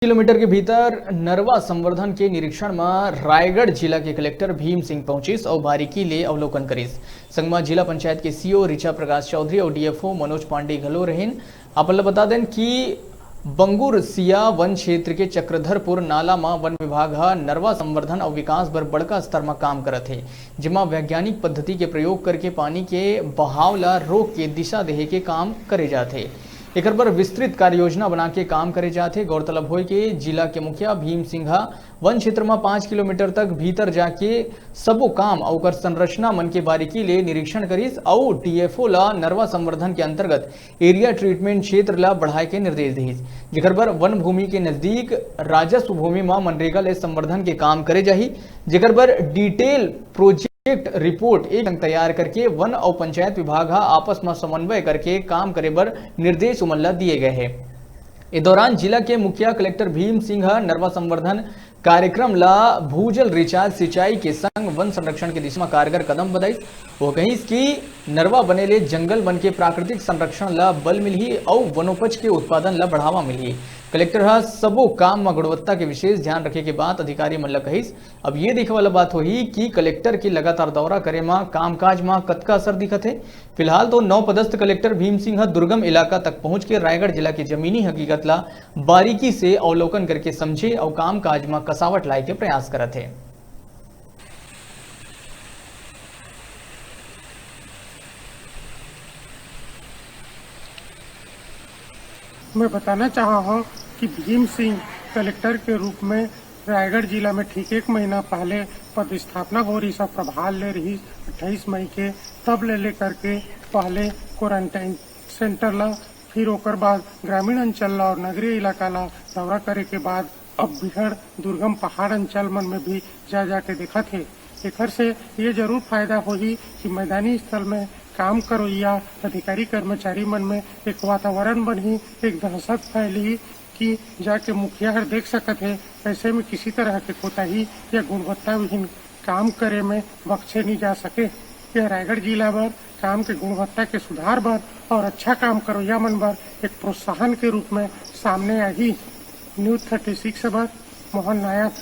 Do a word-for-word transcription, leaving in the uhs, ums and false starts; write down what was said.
Kilometre के भीतर नरवा संवर्धन के निरीक्षण म रायगढ़ जिला के कलेक्टर भीम सिंह पहुंचिस अउ बारीकी ले अवलोकन करिस। संगमा जिला पंचायत के सीओ ऋचा प्रकाश चौधरी अउ डीएफओ मनोज पांडे घलो रहिन। अपन ल बता देन कि बंगुरसिया वन क्षेत्र के चक्रधरपुर नाला म वन विभाग ह नरवा संवर्धन अउ विकास बर बड़का स्तर म काम करत हे, जेमा वैज्ञानिक पद्धति के प्रयोग करके पानी के बहाव ल रोक के दिशा देहे के काम करे जात हे। एकर बर विस्तृत कार्य योजना बना के काम करे जात हे। गौरतलब होय के जिला के मुखिया भीम सिंह ह वन क्षेत्र म पाँच किलोमीटर तक भीतर जाके सबो काम अउ ओकर संरचना मन के बारीकी ले निरीक्षण करिस अउ डीएफओ ल नरवा संवर्धन के अंतर्गत एरिया ट्रीटमेंट क्षेत्र ल बढ़ाए के निर्देश दिहिस, जेकर बर वन भूमि के नजदीक राजस्व भूमि म मनरेगा ले संवर्धन के काम करे जाही, जेकर बर डिटेल प्रोजेक्ट रिपोर्ट एक संग तैयार करके वन अउ पंचायत विभाग ह आपस म समन्वय करके काम करे बर निर्देश उमन ल दिए गए हे। ए दौरान जिला के मुखिया कलेक्टर भीम सिंह ह नरवा संवर्धन कार्यक्रम ला भूजल रिचार्ज सिंचाई के संग वन संरक्षण के दिशा म कारगर कदम बताइस। वो कहिस कि नरवा बने ले जंगल मन के प्राकृतिक संरक्षण ला बल मिलही अउ वनोपज के उत्पादन ला बढ़ावा मिलही। कलेक्टर ह सबो काम म गुणवत्ता के विशेष ध्यान रखे के बात अधिकारी मन ला कहिस। अब ये देखे वाला बात होही कि कलेक्टर के लगातार दौरा करे म कामकाज म कतका असर दिखत हे। फिलहाल तो नव पदस्थ कलेक्टर भीम सिंह ह दुर्गम इलाका तक पहुंच के रायगढ़ जिला के जमीनी हकीकत ला बारीकी से अवलोकन करके समझे अउ कामकाज म कसावट लाए के प्रयास करत हे। मैं बताना चाहा हूँ कि भीम सिंह कलेक्टर के रूप में रायगढ़ जिला में ठीक एक महीना पहले पदस्थापना हो रही, सब प्रभार ले रही अट्ठाईस मई के, तब ले लेकर के पहले क्वारंटाइन सेंटर ला, फिर ओकर बाद ग्रामीण अंचल ला और नगरीय इलाका ला दौरा करे के बाद अब बिहड़ दुर्गम पहाड़ अंचल मन में भी जा जा के देखत हे। एखर से ये जरूर फायदा होही कि मैदानी स्थल में काम करोइया अधिकारी कर्मचारी मन में एक वातावरण बनही, एक दहशत फैलही कि जाके मुखिया हर देख सकत हे, ऐसे में किसी तरह के कोताही या गुणवत्ता विहीन काम करे में बख्शे नहीं जा सके। यह रायगढ़ जिला बर काम के गुणवत्ता के सुधार बर और अच्छा काम करोइया मन बर एक प्रोत्साहन के रूप में सामने आही। न्यूज़ थर्टी सिक्स बर मोहन नायक,